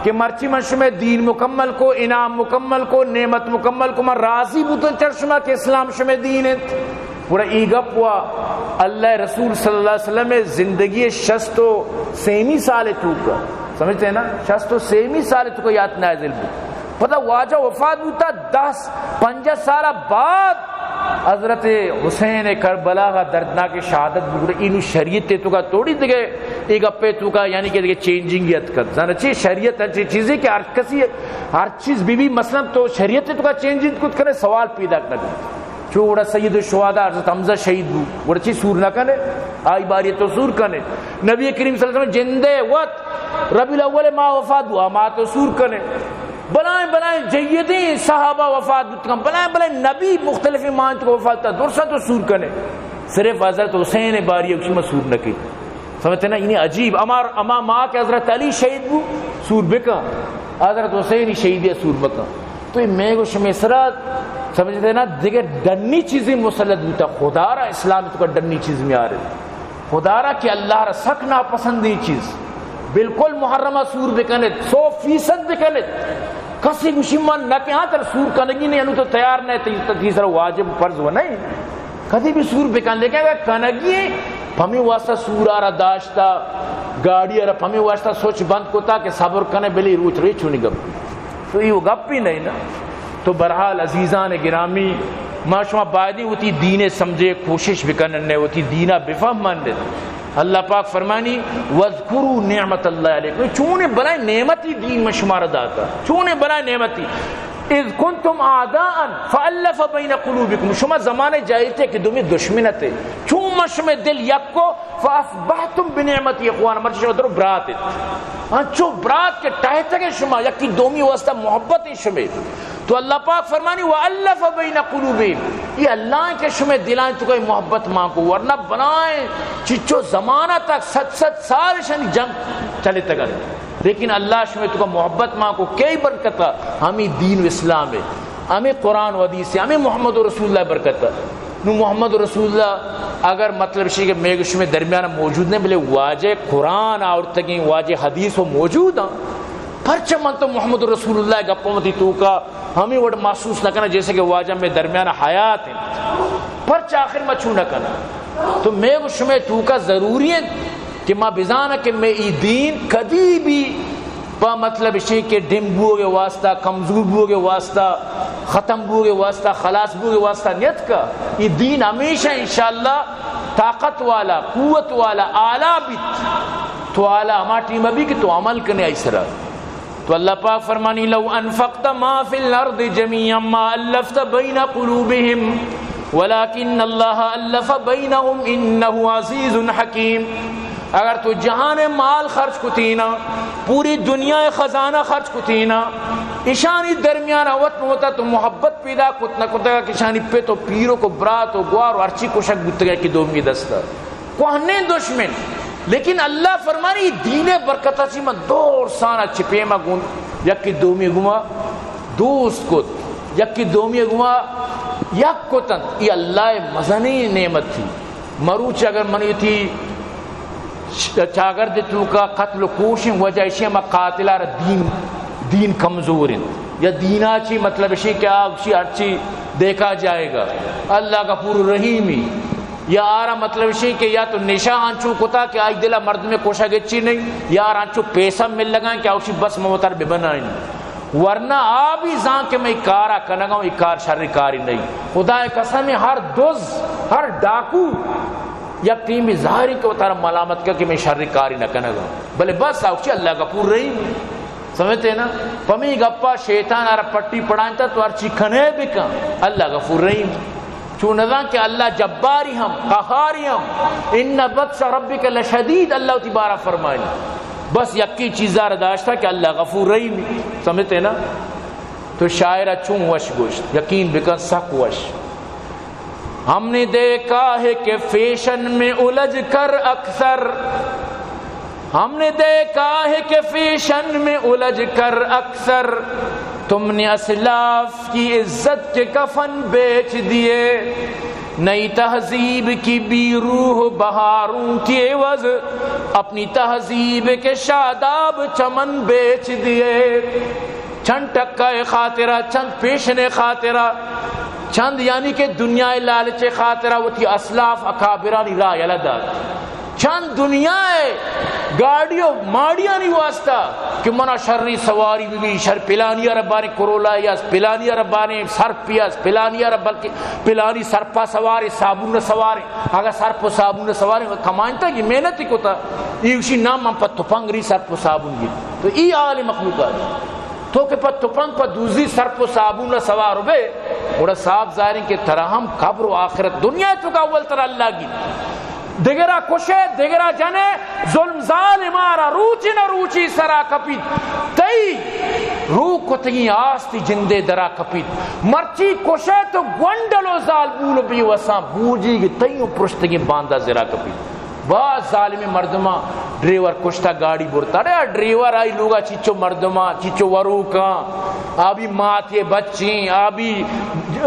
کہ مرچی من شمے دین مکمل کو، انعام مکمل کو، نعمت مکمل کو، من راضی بوتن چر شما کہ اسلام شمے دین انت۔ گڑا ای گپ وا اللہ رسول صلی اللہ علیہ وسلم زندگی شست و سیمی سال توکا، سمجھتے ہیں نا، شست و سیمی سال توکا یات نازل بو۔ پدا واجہ وفات بوتا، دس پنجاہ سال بعد حضرت حسین کربلا کا دردناک شہادت بگڑے، اینو شریعت توکا توڑی دیگے، ای گپے توکا یعنی کہ دیگے چینجنگ یت کت۔ زانا چی شریعت ہے، چی چیزیں کہ ہر کسی، ہر چیز بی بی، مثلاً تو شریعت توکا چینجنگ کت کنے، سوال پیدا نبی۔ چو گڑا سید الشہداء حضرت حمزہ شہید بو، گڑا چی سور نہ کنے؟ آئی باری تو سور کنے۔ نبی کریم صلی اللہ علیہ وسلم جندے وت ربیع الاول ماہ وفات بو، آ ماہ تو سور کنے۔ بلائیں بلائیں جیدیں صحابہ وفات بوتگاں، بلائیں بلائیں نبی مختلفیں ماہ تو وفات تا، درسا تو سور کنے۔ صرف حضرت حسین باری اکشی ما سور نہ کی۔ سمجھتے نا؟ یعنی عجیب۔ اما، اما ماہ کہ حضرت علی شہید بو، سور بکا، حضرت حسین شہیدی سور بکا۔ تو یہ میں گو شمے سرا، سمجھتے نا، دیگه ڈنی چیزیں مسلط بوتا۔ خدا را اسلام تو کا ڈنی چیز میں آ رہے۔ خدا را کہ اللہ را سک ناپسندیں چیز، بالکل محرمہ سور بکنت، سو فیصد بکنت۔ کسی گوشی من نہ کہ ہاں تر سور کنگی نہیں، انو تو تیار نہ تی، تی سر واجب فرض و نہیں۔ کدی بھی سور بکن، لیکن اگر کنگی ہے، پمی واسطہ سورا را داشتا، گاڑی را پمی واسطہ سوچ بند کتا کہ صبر کنے بلی روچ رے چونی گپ۔ تو یہ گپ بھی نہیں نا۔ تو برحال عزیزان گرامی، ما شما بایدیں وتی دین سمجھے کوشش بکنن، وتی دینا بفہمن۔ اللہ پاک فرمانی، واذکروا نعمت اللہ علیکم۔ چونے بلائیں نعمتی دین ما شمارا داتا۔ چونے بلائیں نعمتی۔ اذ کنتم اعداء فالف بین قلوبکم۔ شما زمانے جاہلیتے کہ دومی دشمن اتے۔ چون ما شمے دل یک کو فاصبحتم بنعمتی اخوانا، مرچی شما درو برات ات۔ انچو برات کہ ٹہتگے شما، یکی دومی واسطہ محبت شمے۔ تو اللہ پاک فرمانی، والف بین قلوبہم، یہ اللہ کہ شمے دلائیں تو کوئی محبت مان کو، ورنہ بلائیں چچو زمانہ تک ست ست سال شنی جنگ چلے تگا۔ لیکن اللہ شمے تو کا محبت مان کو، کئی برکتا؟ ہمیں دین و اسلام ہے، ہمیں قرآن و حدیث ہے، ہمیں محمد و رسول اللہ برکتا۔ نو محمد رسول اللہ اگر مطلب شی کہ میں شمے درمیان موجود نہیں، بلے واجہ قرآن آورتگیں، واجہ حدیث و موجود ہیں۔ پرچہ من تو محمد رسول اللہ گپ متی تو کا ہمیں وڑ محسوس نہ کرنا جیسے کہ واجہ میں درمیان حیات ہیں۔ پرچہ آخر ما چو نہ کرنا؟ تو میں شمے تو کا ضروری ہے کہ ما بزانا کہ میں ای دین کدی بھی پہ مطلب اشی کہ ڈم بوگے واسطہ، کمزور بوگے واسطہ، ختم بوگے واسطہ، خلاص بوگے واسطہ نیت کا۔ یہ دین ہمیشہ انشاءاللہ طاقت والا، قوت والا، اعلیٰ بیت۔ تو اعلیٰ ہما ٹیم ابھی کہ تو عمل کنے آئی سرا۔ تو اللہ پاک فرمانی، لو انفقت ما فی الارض جمیعا ما الفت بین قلوبہم ولکن اللہ الف بینہم انہ عزیز حکیم۔ اگر تو جہان مال خرچ کتینا، پوری دنیا خزانہ خرچ کتینا، اشانی درمیان وت وتا تو محبت پیدا کت نہ کتگا کہ اشانی پت و پیرک و برات و گوار و ہرچی کشک بوتگا کہ دومی دستا کوہنیں دشمن۔ لیکن اللہ فرمانی، دین برکتا چی من دور سانا چپیما گون، یکی دومی گما دوست کت، یکی دومی گما یک کتن۔ ای اللہ مزنی نعمت تھی۔ مروچ اگر منی تھی چاگرد توکا قتل و کوشیں وجہ اشی ہما قاتل آرا دین، دین کمزور انت۔ یا دینا چی مطلب اشی کہ آ اشی ہرچی دیکھا جائے گا۔ اللہ غفور رحیمی۔ یا آرا مطلب شی کہ یا تو نشہ انچو کتا کہ آئی دلا مردم کشگ ہچی نہیں، یا آرا انچو پیسہ مل لگا کہ اوشی بس موتر ببنائیں۔ ورنہ آ بھی زان کہ میں کارا کنگا ہوں، یہ کار شر کاری نہیں۔ خدا قسم، ہر دز، ہر ڈاکو یک ٹیمی ظاہری کہ وتارا ملامت کر کہ میں شر کاری نہ کنگا، بلے بس اوشی اللہ غفور رحیم۔ سمجھتے نا؟ پمی گپا شیطان آرا پٹی پڑائیں تا تو ہرچی کنے بکن، اللہ غفور رحیم۔ چون نزان کہ اللہ جباری ہم، قہاری ہم۔ ان بطش ربک لشدید، اللہ وتی بارا فرمائنی۔ بس یکی چیزا را داشتا کہ اللہ غفور رحیم۔ سمجھتے نا؟ تو شاعر چون وش گوشت، یقین بکن سک وش۔ ہم نے دیکھا ہے کہ فیشن میں الجھ کر اکثر ہم نے دیکھا ہے کہ فیشن میں الجھ کر اکثر تم نے اسلاف کی عزت کے کفن بیچ دیے۔ نئی تہذیب کی بے روح بہاروں کے عوض اپنی تہذیب کے شاداب چمن بیچ دیے۔ چند ٹکہ خاطرہ، چند پیشن خاطرہ، چند یعنی کہ دنیا لالچ خاطرہ وتی اسلاف اکابرانی راہ یلہ دات۔ چند دنیا ء گاڑی و ماڑیانی واسطہ کہ منا شریں سواری بہ بی، شر پلانی ء ربانی کرولا یا پلانی ء ربانی سرپی ء پلانی ء رب، بلکہ پلانی سرپا سوارے، صابون ء سوارے۔ اگہ سرپ و صابون ء سوارے کمائنتا کہ محنت کتا، ای گوشی نام من پہ تپنگ ری سرپ و صابون گی۔ تو ای حال مخلوقات۔ تو کہ پہ تپنگ پہ دوزی سرپ و صابون ء سوار بے، گڑا صاف ظاہر کہ ترا ہم قبر و آخرت، دنیا تو کا اول ترا اللہ گی۔ دگرا کشے، دگرا جنے، ظلم ظالمارا روچی نہ روچی سرا کپیت۔ تئی روک کتگی آستی جندے درا کپیت۔ مرچی کشے تو گونڈل و زالبول بی وساں بوجی گی تئی و پرشتگی باندا زرا کپیت۔ باز ظالم مردماں ڈریور کشتا گاڑی برتا۔ ارے آ ڈریور آئی لوگا چیچو مردماں، چیچو وروکاں، آبی ماتے بچیں، آبی،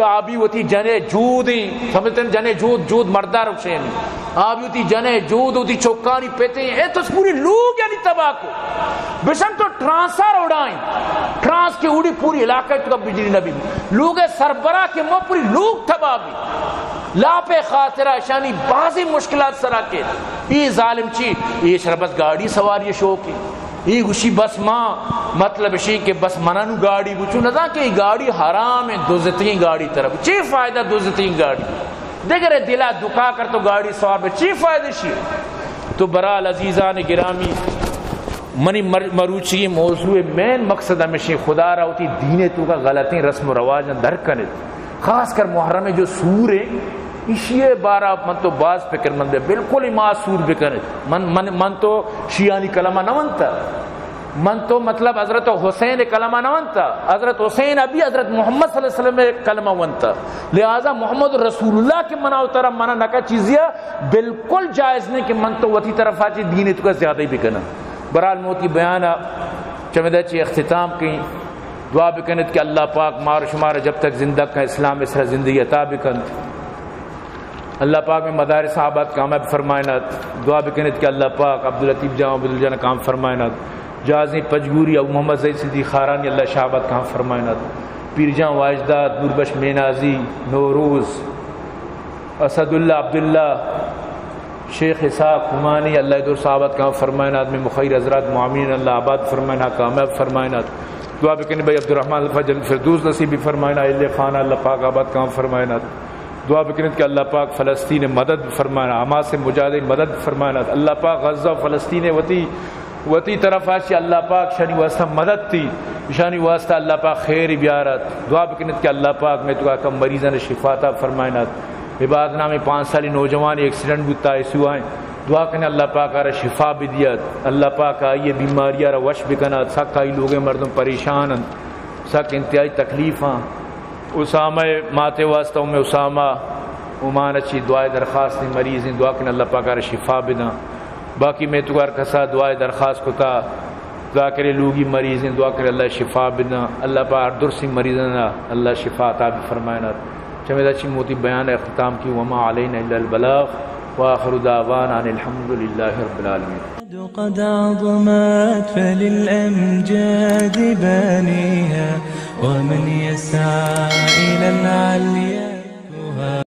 آبی وتی جنے جودیں، سمجھتے ہیں؟ جنے جود، جود مردار کشینی۔ آ بی وتی جنے جود، وتی چکانی پتیں، اے تو پوری لوگ یعنی تباہ کو۔ بشن تو ٹرانسر اڑائیں، ٹرانس کے اڑی پوری علاقہ تو بجلی نہ بی۔ لوگ سربراہ کے مو پوری لوگ تباہ بی۔ لاپے خاطرہ شانی بازی مشکلات سرا کے۔ ای ظالم چی، ای شر بس گاڑی سواری شوق ہے۔ ای گوشی بس ماں، مطلب شی کہ بس منا نو گاڑی بچو نزان کہ ای گاڑی حرام ہے، دزتگیں گاڑی طرف۔ چی فائدہ دزتگیں گاڑی؟ دگرے دلا دکا کر تو گاڑی سوار بے، چی فائدہ شی؟ تو برال عزیزان گرامی، منی مر-، مروچی موضوع مین مقصد ہمیشی خدا را وتی دین تو کا غلطیں رسم و رواجاں در کنت، خاص کر محرم جو سور ہے، اشی بارا من تو باز فکر مند بے، بالکل ہی ما سور بکنت۔ من، من، من تو شیعانی کلمہ نہ ونتا۔ من تو مطلب حضرت حسین کلمہ نہ ونتا۔ حضرت حسین ابھی حضرت محمد صلی اللہ علیہ وسلم کلمہ ونتا۔ لہذا محمد رسول اللہ کے منا و ترا منا نکا چیزیا بالکل جائز نہیں کہ من تو وتی طرفا چی دین تو کا زیادہ ہی بکنا۔ برحال موتی بیان چمدا چی اختتام کیں۔ دعا بکنت کہ اللہ پاک مار شمار جب تک زندگ کا اسلام اس طرح زندگی عطا بکنت۔ اللہ پاک میں مدارس آباد کامیاب فرمائنات۔ دعا بکنت کہ اللہ پاک عبداللطیف جان، عبدالجان کام فرمائنات۔ جازیں پجگوری ابو محمد زید صدیق خارانی اللہ شاہ آباد کام فرمائنات۔ پیر جان واجداد، نوربخش مینازی، نوروز، اسد اللہ عبداللہ، شیخ اسحاق عمانی، اللہ دور صحابت کام فرمائنات۔ میں مخیر حضرات معامین اللہ آباد فرمائنات، کامیاب فرمائنات۔ دعا بکنی بھائی عبدالرحمن الفا جنت فردوس نصیب فرمائنات، اہل خانہ اللہ پاک آباد کام فرمائنات۔ دعا بکنت کہ اللہ پاک فلسطین مدد فرمائنا، حماس مجاہدین مدد فرمائنا۔ اللہ پاک غزہ و فلسطین وتی، وتی طرف آشی اللہ پاک شانی واسطہ مدد تی، شانی واسطہ اللہ پاک خیر بیارت۔ دعا بکنت کہ اللہ پاک میں تو کم مریضان شفا عطا فرمائنات۔ عباد نام پانچ سالی نوجوان ایکسیڈنٹ بوتا ایسو آئیں۔ دعا کنے اللہ پاک آرا شفا بدیت۔ اللہ پاک آئی بیماری آرا وش بکنات۔ سک آئی لوگے مردم پریشان انت۔ سک انتہائی تکلیف آں۔ اسامہ ماتے واسطہ ام اسامہ عمان چی دعائے درخواست ہیں، مریض ہیں، دعا کن اللہ پاک آرا شفا بداں۔ باقی میں تو ہر کسا دعائے درخواست کتا، دعا کرے لوگی مریض ہیں، دعا کرے اللہ شفا بداں۔ اللہ پاک ہر درسی مریضاں اللہ شفا عطا فرمائنات۔ چمیدا چی موتی بیان اختتام کی، وما علینا الا البلاغ، وآخر دعوانا ان الحمد للہ رب العالمین۔ قد عظمت فللأمجاد بانيها، ومن يسعى إلى العليا